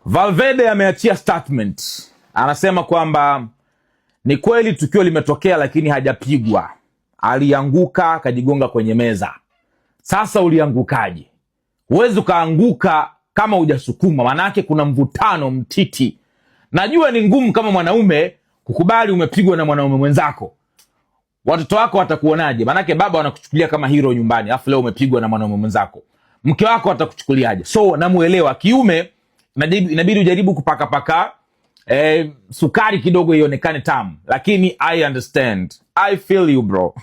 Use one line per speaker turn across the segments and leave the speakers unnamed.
Valverde ameachia statement, anasema kwamba ni kweli tukio limetokea, lakini hajapigwa, alianguka akajigonga kwenye meza. Sasa uliangukaje? Huwezi ukaanguka kama hujasukuma, manake kuna mvutano mtiti. Najua ni ngumu kama mwanaume kukubali umepigwa na mwanaume mwenzako. Watoto wako watakuonaje? Manake baba wanakuchukulia kama hero nyumbani, alafu leo umepigwa na mwanaume mwenzako, mke wako atakuchukuliaje? So namuelewa kiume, inabidi ujaribu kupakapaka sukari kidogo ionekane tamu, lakini I understand, I feel you bro,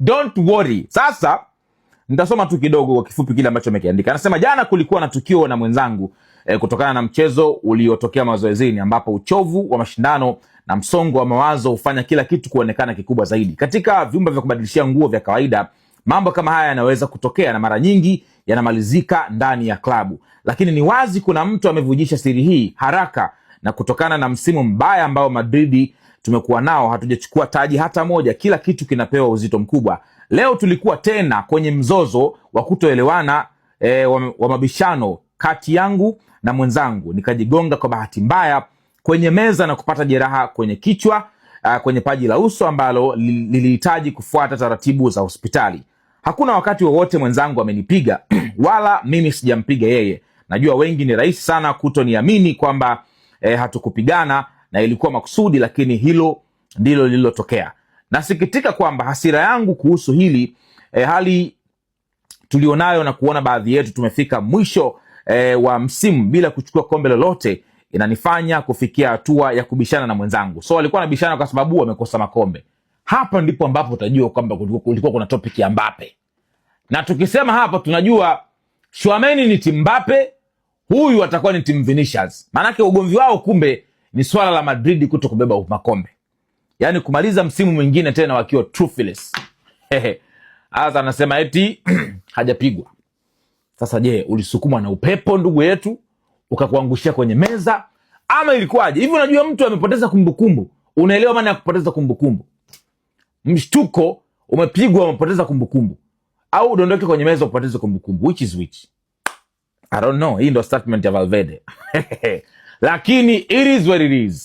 don't worry. Sasa nitasoma tu kidogo kwa kifupi kile ambacho amekiandika. Anasema jana kulikuwa na tukio na mwenzangu kutokana na mchezo uliotokea mazoezini ambapo uchovu wa mashindano na msongo wa mawazo hufanya kila kitu kuonekana kikubwa zaidi. Katika vyumba vya kubadilishia nguo vya kawaida, mambo kama haya yanaweza kutokea na mara nyingi yanamalizika ndani ya klabu, lakini ni wazi kuna mtu amevujisha siri hii haraka, na kutokana na msimu mbaya ambao Madridi tumekuwa nao, hatujachukua taji hata moja. Kila kitu kinapewa uzito mkubwa. Leo tulikuwa tena kwenye mzozo wa kutoelewana wa mabishano kati yangu na mwenzangu, nikajigonga kwa bahati mbaya kwenye meza na kupata jeraha kwenye kichwa, kwenye paji la uso ambalo lilihitaji kufuata taratibu za hospitali. Hakuna wakati wowote mwenzangu amenipiga wala mimi sijampiga yeye. Najua wengi ni rahisi sana kutoniamini kwamba hatukupigana na ilikuwa makusudi, lakini hilo ndilo lililotokea. Nasikitika kwamba hasira yangu kuhusu hili hali tulionayo na kuona baadhi yetu tumefika mwisho wa msimu bila kuchukua kombe lolote inanifanya kufikia hatua ya kubishana na mwenzangu. So walikuwa wanabishana kwa sababu wamekosa makombe. Hapa ndipo ambapo utajua kwamba kulikuwa kuna topic ya Mbappe, na tukisema hapa tunajua Tchouameni ni timu Mbappe, huyu atakuwa ni timu Vinicius. Maanake ugomvi wao kumbe ni swala la Madrid kuto kubeba makombe, yaani kumaliza msimu mwingine tena wakiwa trophyless. Sasa anasema eti hajapigwa. Sasa je, ulisukumwa na upepo ndugu yetu ukakuangushia kwenye meza ama ilikuwaje? Hivi unajua mtu amepoteza kumbukumbu, unaelewa maana ya kupoteza kumbukumbu? Mshtuko, umepigwa, umepoteza kumbukumbu, au udondoke kwenye meza upoteze kumbukumbu, which is which? I don't know. Hii ndo statement ya Valverde lakini it is what it is.